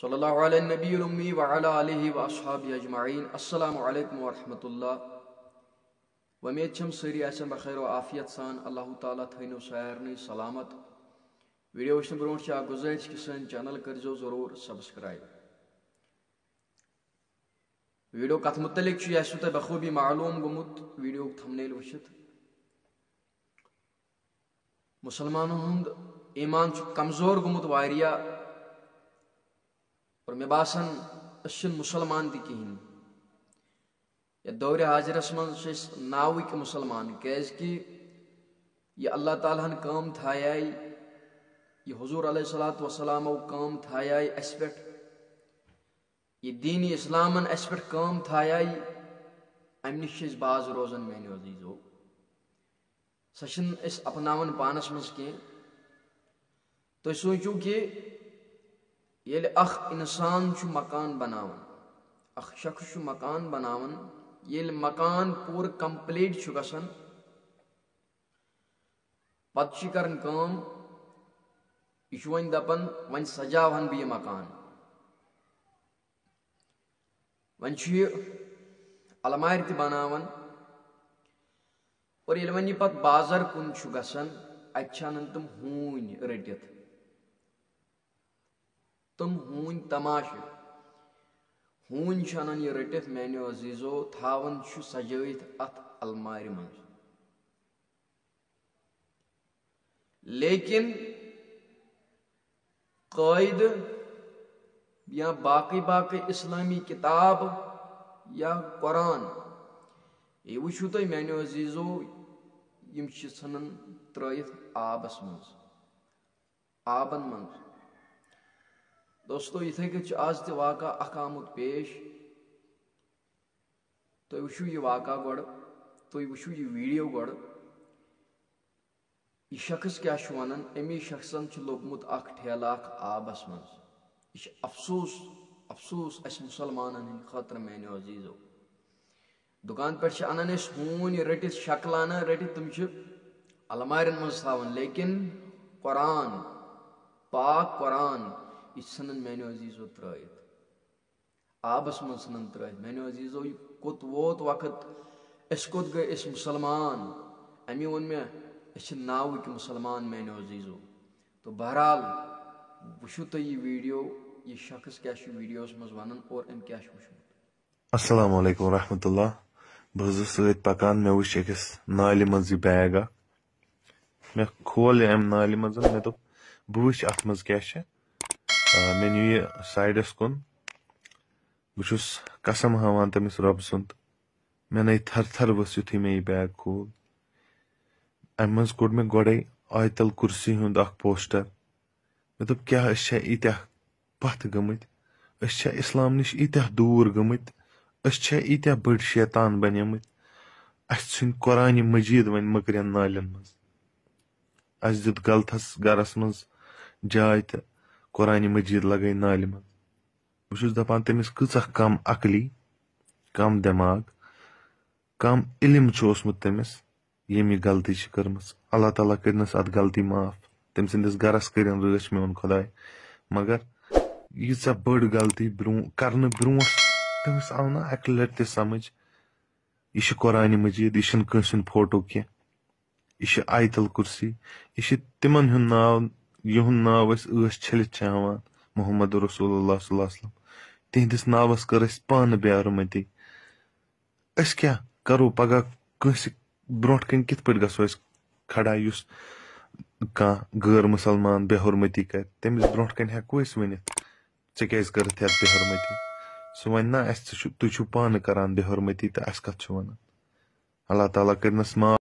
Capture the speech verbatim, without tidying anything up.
صلی اللہ علی النبی الامی وعلی آلہ و اصحابہ اجمعین۔ السلام علیکم ورحمۃ اللہ۔ وۄمید چھم سٲری آسن بخیر و عافیت سان۔ اللہ تعالیٰ تھٲینو سارنٕے سلامت۔ ویڈیو وٕچھنہٕ برونٛٹھ چھِ اکھ گُزٲرِش کہِ سٲنۍ چینل کٔرزیو ضروٗر سبسکرائب۔ ویڈیو کتھ متعلق چھُ، یہِ آسِوٕ تۄہہِ بخوٗبی معلوٗم گوٚمُت ویڈیو تھمنیل وٕچھِتھ۔ مُسلمانن ہُنٛد ایمان چھُ کمزور گوٚمُت واریاہ، اور مےٚ باسان أسۍ چھِنہٕ مُسلمان تہِ کِہیٖنۍ۔ یتھ دورِ حاضرس منٛز چھِ أسۍ ناوٕکۍ مُسلمان، کیازِ کہِ یہِ اللہ تعالیٰ ہن کٲم تھایے، یہِ حضور علیہ الصلوۃ والسلامو کٲم تھایے اسہِ پٮ۪ٹھ، یہِ دین اسلامن اسہِ پٮ۪ٹھ کٲم تھایے، امہِ نِش چھِ أسۍ باز روزان میانیو عزیزو۔ سۄ چھِنہٕ أسۍ اپناوان پانس منٛز کینٛہہ۔ تُہۍ سوٗنٛچِو کہِ ییٚلہِ اکھ انسان چھُ مکان بناوان، اکھ شخص چھُ مکان بناوان، ییٚلہِ مکان پوٗرٕ complete چھُ گژھان، پتہٕ چھِ کران کٲم، یہِ چھُ وۄنۍ دپان، وۄنۍ سجاوہن بہٕ یہِ مکان۔ وۄنۍ چھُ یہِ المارِ تہِ بناوان، اور ییٚلہِ وۄنۍ یہِ پتہٕ بازر کُن چھُ گژھان، اتہِ چھِ انان تِم ہوٗنۍ رٔٹِتھ۔ تِم ہوٗنۍ تماشہٕ۔ ہوٗنۍ چھِ انان یہِ رٔٹِتھ، میانیو عزیزو، تھاوان چھُ سجٲیِتھ اتھ المارِ منٛز۔ لیکن قٲیدٕ یا باقٕے باقٕے اسلٲمی کِتاب یا قرآن، یہِ وٕچھِو تُہۍ میانیو عزیزو، یِم چھِ ژھٕنان ترٲیِتھ آبس منٛز، آبن منٛز۔ دوستو، یِتھے کٔنۍ چھُ آز تہِ واقعہ اکھ آمُت پیش۔ تُہۍ وٕچھِو یہِ واقعہ گۄڈٕ، تُہۍ وٕچھِو یہِ ویڈیو گۄڈٕ۔ یہِ شخص کیٛاہ چھُ وَنان؟ أمی شخصن چھُ لوٚبمُت اکھ ٹھیلہٕ اکھ آبس منٛز۔ یہِ چھُ افسوس، افسوس اَسہِ مُسلمانن ہٕنٛدِ خٲطرٕ، میانیو عزیزو۔ دُکان پٮ۪ٹھ چھِ اَنان أسۍ ہوٗنۍ رٔٹِتھ، شکلہٕ اَنان رٔٹِتھ، تِم چھِ المارٮ۪ن منٛز تھاوان، لیکن قرآن، پاک قرآن، یہِ چھِ ژھٕنان میانیو عزیزو ترٲیِتھ۔ آبس منٛز ژھٕنان ترٲوِتھ۔ میانیو عزیزو، یہِ کوٚت ووت وقت؟ أسۍ کوٚت گٔے؟ أسۍ مُسلمان۔ امی ووٚن مےٚ، أسۍ چھِ ناوٕکۍ مُسلمان، میانیو عزیزو۔ تو بہرحال، وٕچھِو تُہۍ یہِ ویڈیو، یہِ شخص کیٛاہ چھُ ویڈیوس منٛز ونان اور أمۍ کیٛاہ چھُ وٕچھمُت۔ السلام علیکم ورحمۃ اللہ۔ بہٕ حظ اوسُس سۭتۍ پکان، مےٚ وٕچھ أکِس نالہِ منٛز یہِ بیگ اکھ۔ مےٚ کھول یہِ امہِ نالہِ منٛز، مےٚ دوٚپ، بہٕ وٕچھِ اتھ منٛز کیٛاہ چھِ۔ آ، مےٚ نیوٗ یہِ سایڈس کُن۔ بہٕ چھُس قسم ہاوان تٔمِس رۄبہٕ سُنٛد، مےٚ نَے تھر تھر ؤژھ یُتھُے مےٚ یہِ بیگ کھوٗل۔ امہِ منٛز کوٚڑ مےٚ گۄڈے آیت الکرسی ہُنٛد اکھ پوسٹر۔ مےٚ دوٚپ، کیٛاہ أسۍ چھا ییٖتیٛاہ پتھ گٔمٕتۍ؟ أسۍ چھا اسلام نِش ییٖتیٛاہ دوٗر گٔمٕتۍ؟ أسۍ چھا ییٖتیٛاہ بٔڑۍ شیطان بنیمٕتۍ؟ اسہِ ژھٕنۍ قرآنِ مجیٖد وۄنۍ مٔکرٮ۪ن نالٮ۪ن منٛز۔ اسہِ دیُت غلطس گرس منٛز جاے تہٕ قرآنِ مجیٖد لگٲے نالہِ منٛز۔ بہٕ چھُس دپان، تٔمِس کۭژاہ کم عقلی، کم دٮ۪ماغ، کم علم چھُ اوسمُت تٔمِس، ییٚمۍ یہِ غلطی چھِ کٔرمٕژ۔ اللہ تعالیٰ کٔرنَس اَتھ غلطی معاف۔ تٔمۍ سٕنٛدِس گرس کٔرِن رٲچھ میون خۄداے۔ مگر ییٖژاہ بٔڑ غلطی برٛونٛہہ، کرنہٕ برٛونٛہہ تٔمِس آو نہٕ اَکہِ لٹہِ تہِ سمجھ، یہِ چھُ قرآنِ مجیٖد، یہِ چھُنہٕ کٲنٛسہِ ہُنٛد فوٹو کینٛہہ۔ یہِ چھِ آیت الکرسی، یہِ چھِ تِمن ہُنٛد ناو، یِہُنٛد ناو أسۍ ٲس چھٔلِتھ چھِ ہٮ۪وان، محمد رسول اللہ صلی اللہ علیہ وسلم۔ تِہنٛدِس ناوس کٔر اَسہِ پانہٕ بے حرمتی۔ أسۍ کیٛاہ کرو پگاہ کٲنٛسہِ برٛونٛٹھ کَنہِ؟ کِتھ پٲٹھۍ گژھو أسۍ کھڑا یُس کانٛہہ غٲر مُسلمان بے حرمتی کرِ؟ تٔمِس برٛونٛٹھ کَنہِ ہٮ۪کو أسۍ ؤنِتھ، "ژےٚ کیٛازِ کٔرٕتھ یَتھ بے حرمتی؟" سُہ وَنہِ، "نہ، اَسہِ تہِ چھُ، تُہۍ چھِو پانہٕ کران بے حرمتی تہٕ اَسہِ کَتھ چھُ وَنان؟" اللہ تعالیٰ کٔرِنَس معاف۔